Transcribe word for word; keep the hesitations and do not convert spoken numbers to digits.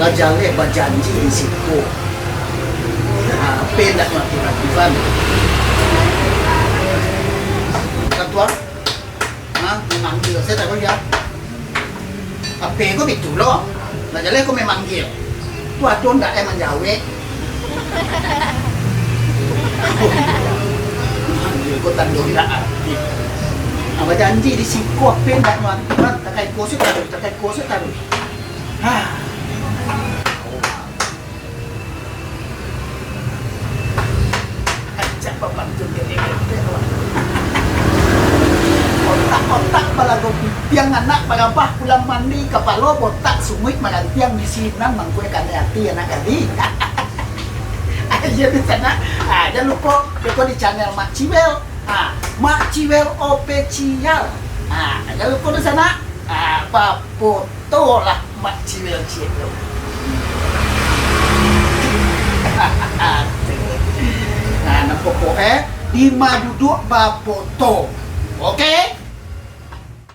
Jaleh bajanji di siko. Ha, apo ndak mati-mati, Van? Katuang? Ha, mamanggia, sayo takuik yo. Apo ko bitu lo? Lah jaleh ko mamanggia. Tu ado ndak nan manjawek? Manggil ko tando indak aktif. Ha, bajanji di siko, apo ndak mati, Van? Takai ko se taruih, takai ko se taruih. Ha. Rancak bapantun ka dek ketek, wah. Otak-otak balago pipiang, anak barabah pulang mandi, kapalo botak, sunguik marantiang, di sinan mangkuek kanai ati, anak gadih. Iyo, di sanak. Ah, jan lupo, lupo di channel Mak Ciwel. Ah, Mak Ciwel Official. Ah, jan lupo di sanak. Ah, bapo Tolah Mak Ciwel ciek tu. Nah, nan pokok, eh, di ma duduak bapoto. Oke?